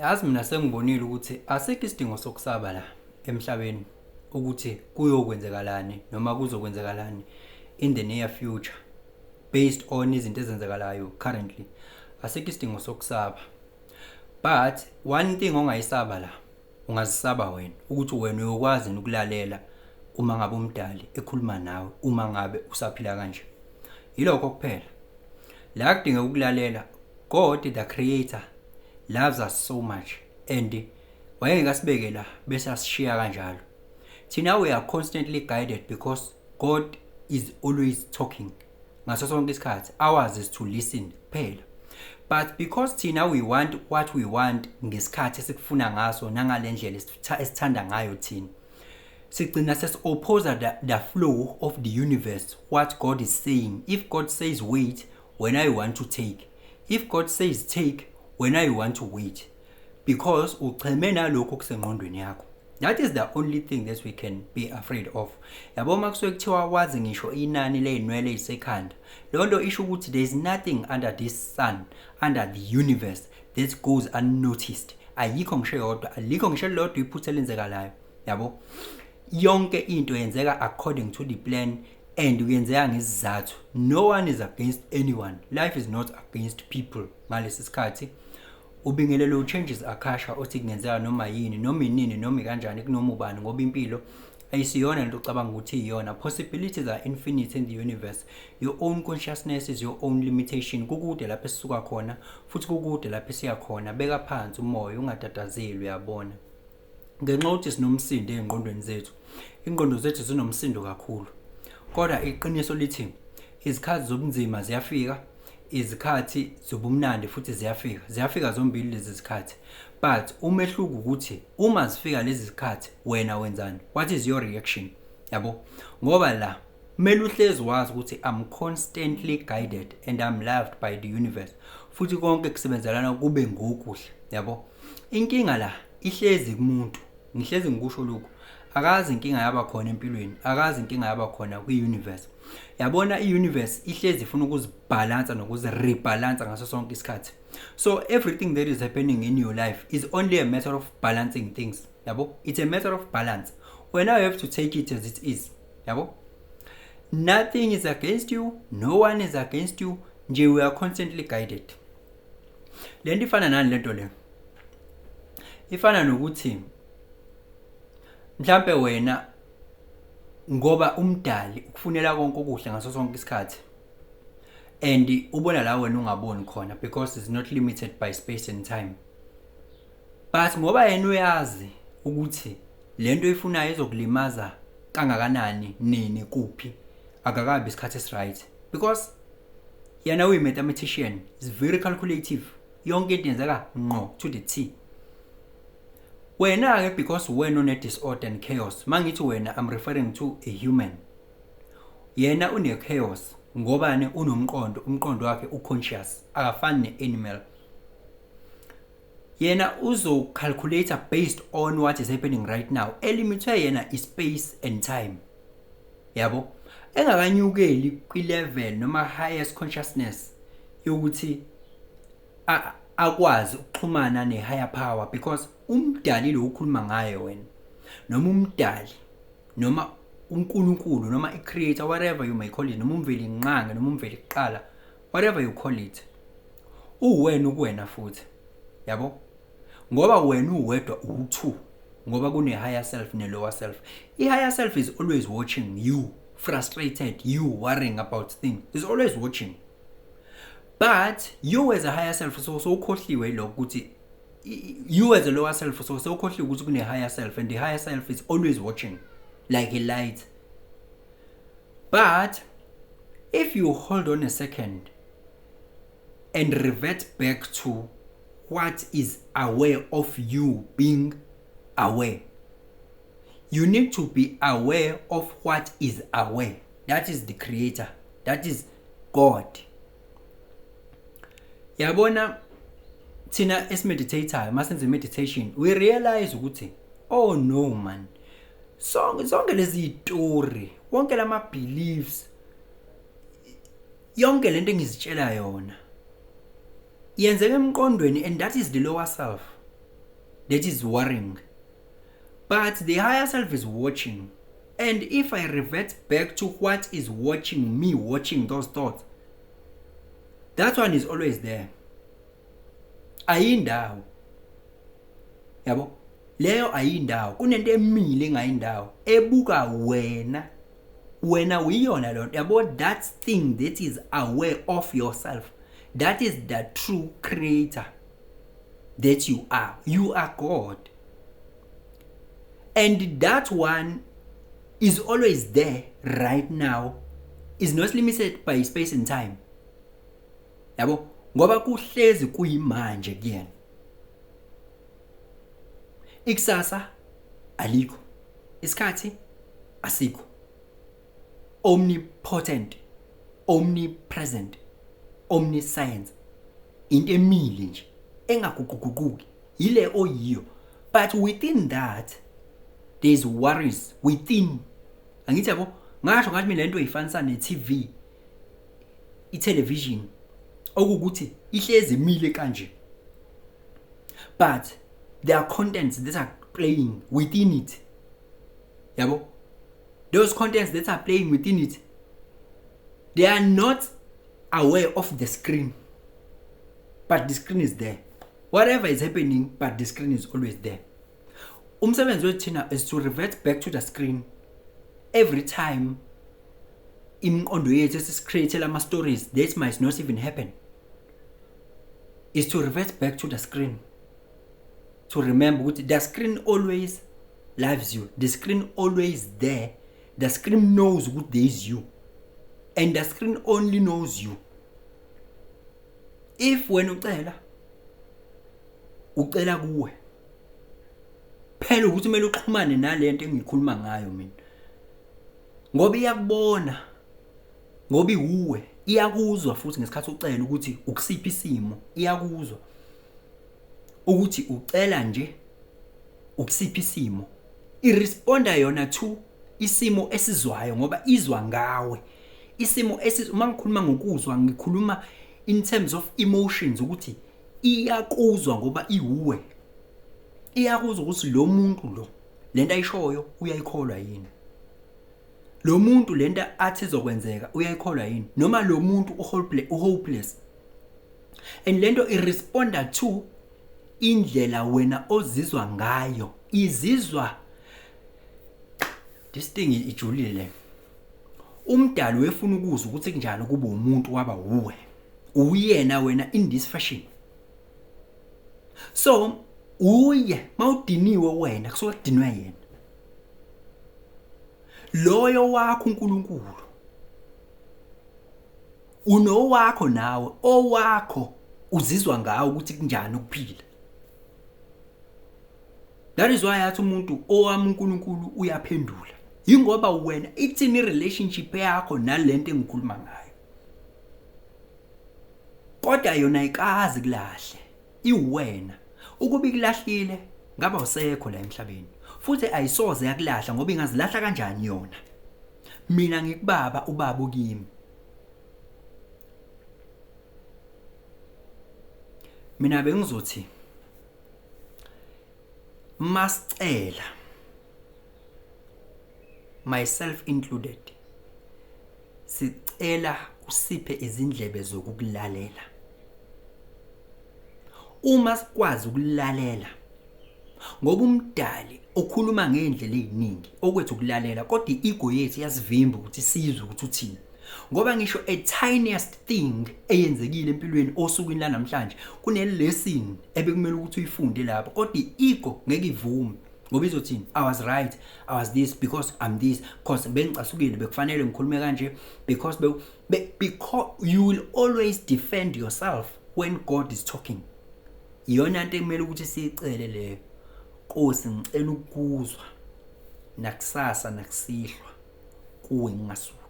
Yazi, mina sengibonile ukuthi asikho isidingo sokusaba la emhlabeni, ukuthi kuyokwenzekalani noma kuzokwenzekalani in the near future based on izinto ezenzakalayo currently. Asikho isidingo sokusaba, but one thing ongayisaba la, ungazisaba wena ukuthi wena uyokwazi ukulalela uma ngabe umdali ekhuluma nawe uma ngabe usaphila kanje. Yilokho kuphela la kudingeka ukulalela. God the creator loves us so much and wayengeke asibeke la bese asishiya kanjalo. Thina, we are constantly guided because God is always talking ngaso sonke isikhathi. Ours is to listen kuphela, but because thina we want what we want ngesikhathi esikufuna ngaso nangalendlela esithanda ngayo thina, sigcina sesi-oppose the flow of the universe, what God is saying. If God says wait, when I want to take. If God says take, when I want to wait, because ucheme nalokho okusengqondweni yakho. That is the only thing that we can be afraid of, yabo. Uma kusuke kuthiwa wazi ngisho inani ley'nwele ey'sekhanda, leyo nto isho ukuthi there is nothing under this sun, under the universe, that goes unnoticed. Ayikho ngisho eyodwa, alikho ngisho elilodwa iphutha elenzekalayo, yabo. Yonke into yenzeka according to the plan and kuyenzeka ngesizathu. No one is against anyone. Life is not against people. Ngalesi sikhathi ubingelelo uChanges Akasha othi kungenzeka noma yini, noma inini, noma kanjani, kunoma ubani, ngoba impilo ayisiyona lento ocabanga ukuthi iyona. Possibilities are infinite in the universe. Your own consciousness is your own limitation. Kukude lapho esisuka khona futhi kukude lapho esiya khona. Beka phansi umoya, ungatatazeli, uyabona, ngenxa yokuthi sinomsindo ey'ngqondweni zethu. Ingqondo zethu zinomsindo kakhulu, kodwa iqiniso lithi izikhathi zobunzima ziyafika, izikhathi zobumnandi futhi ziyafika. Ziyafika zombili lezi zikhathi, but umehluko ukuthi uma zifika lezi zikhathi, wena wenzani? What is your reaction, yabo? Ngoba la kumele uhlezi wazi ukuthi I'm constantly guided and I'm loved by the universe, futhi konke kusebenzelana kube ngokuhle, yabo. Inkinga la ihlezi kumuntu. Ngihlezi ngikusho lokhu, akazi inkinga yaba khona empilweni, akazi inkinga yaba khona kwi-universe, yabona. I-universe ihlezi ifuna ukuzibhalansa nokuzirebhalansa ngaso sonke isikhathi. So everything that is happening in your life is only a matter of balancing things, yabo. It's a matter of balance. Wena, you have to take it as it is, yabo. Nothing is against you, no one is against you nje. We are constantly guided. Lento ifana nani? Lento le ifana nokuthi mhlambe wena, ngoba umdali ukufunela konke okuhle ngaso sonke isikhathi and ubona la wena ungaboni khona because it's not limited by space and time, but ngoba yena uyazi ukuthi lento oyifunayo izokulimaza kangakanani, nini, kuphi, akakabi isikhathi esiright, because yena uyi-mathematician, is very calculative. Yonke into yenzeka ngqo to the T. Wena-ke, because wena une-disorder and chaos, mangithi wena, I'm referring to a human. Yena une-chaos ngobani? Unomqondo, umqondo wakhe u-conscious, akafani ne-animal. Yena uzocalculate based on what is happening right now, elimithwe yena i-space and time, yabo, engakanyukeli kwi-level noma highest consciousness yokuthi akwazi ukuxhumana ne-higher power, because umdali lo ukhuluma ngaye wena, noma umdali, noma uNkulunkulu, noma i-creator, whatever you may call it, noma umveli nqangi, noma umveli kuqala, whatever you call it, uwena ukuwena futhi, yabo, ngoba wena uwedwa u2, ngoba kune higher self ne lower self. I higher self is always watching you frustrated, you worrying about things, is always watching, but you as a higher self, so ukhohliwe lokho ukuthi you as a lower self, so ukhohliwe ukuthi kune higher self and the higher self is always watching like a light. But if you hold on a second and revert back to what is aware of you being aware, you need to be aware of what is aware. That is the creator, that is God, yabona. Thina esimeditateayo, masenze meditation, we realize ukuthi, oh no man, sonke zonke lezi zitori, wonke lama beliefs, yonke lento engizitshela yona yenzeka emqondweni, and that is the lower self. that is worrying, but the higher self is watching. And if I revert back to what is watching me, watching those thoughts, that one is always there. Ayindawo, yabo, leyo ayindawo. Kunento emile engayindawo ebuka wena. Wena uyiyona lonto, yabo. That thing that is aware of yourself, that is the true creator that you are. You are God, and that one is always there right now, is not limited by space and time, yabo, ngoba kuhlezi kuyimanje kuyena. Ikusasa alikho, isikhathi asikho. Omnipotent, omnipresent, omniscience, into emile nje engaguquguquki, yile oyiyo. But within that there's worries within, angithi, yabo. Ngasho ngathi mina lento ifanisa ne-TV, i-television, okukuthi ihlezi imile kanje, but there are contents that are playing within it, yabo. Those contents that are playing within it, they are not aware of the screen, but the screen is there. Whatever is happening, but the screen is always there. Umsebenzi wethu thina is to revert back to the screen every time imiqondo yethu esisi-create ama stories that might not even happen, is to revert back to the screen, to remember ukuthi the screen always loves you, the screen always there, the screen knows ukuthi there is you, and the screen only knows you. If wena ucela, ucela kuwe phela, ukuthi kumele uxhumane nalento engikhuluma ngayo mina, ngoba iyakubona, ngoba iwuwe, iyakuzwa futhi ngesikhathi ucela ukuthi ukusiphi isimo, iyakuzwa ukuthi ucela nje ukusiphi isimo, iresponda yona to isimo esizwayo, ngoba izwa ngawe isimo esi. Uma ngikhuluma ngokuzwa, ngikhuluma in terms of emotions, ukuthi iyakuzwa ngoba iwuwe, iyakuzwa ukuthi lo muntu lo, lento ayishoyo uyayikholwa yini, lo muntu lento athi izokwenzeka uyayikholwa yini, noma lo muntu uhopeless. And lento iresponda to indlela wena ozizwa ngayo, izizwa. This thing ijulile. Umdali wefuna ukuzwa ukuthi kunjani kuba umuntu waba uwe, uyena wena in this fashion. So uye mawudiniwe wena, kusuke kudinwe yena loyo wakho uNkulunkulu. Unowakho nawe, owakho uzizwa ngawo ukuthi kunjani ukuphila. That is why athi umuntu, "Owami uNkulunkulu uyaphendula," ingoba wena ithini relationship yakho nalento engikhuluma ngayo. Kodwa yona ayikazi kulahle, iwena. Ukuba ikulahlile, ngaba usekho la emhlabeni. Futhi ayisoze yakulahla, ngoba ingazilahla kanjani yona? Mina ngikubaba, ubaba ukimi. Mina bengizothi masicela, myself included, sicela usiphe izindlebe zokukulalela. Uma sikwazi ukulalela, ngoba umdali ukhuluma ngendlela eziningi, okwethu ukulalela, kodwa i-ego yethu iyasivimba ukuthi sizwe ukuthi uthini, ngoba ngisho a tiniest thing eyenzekile empilweni osukwini lanamhlanje, kune lesson ebekumele ukuthi uyifunde lapho, kodwa i-ego ngeke ivume, ngoba izothini? "I was right, I was this because I'm this, because bengicasukile, bekufanele ngikhulume kanje because you will always defend yourself when God is talking. Iyona nto ekumele ukuthi siyicele leyo. Nkosi, ngicela ukuzwa nakusasa nakusihlwa kuwe, ngingasuki.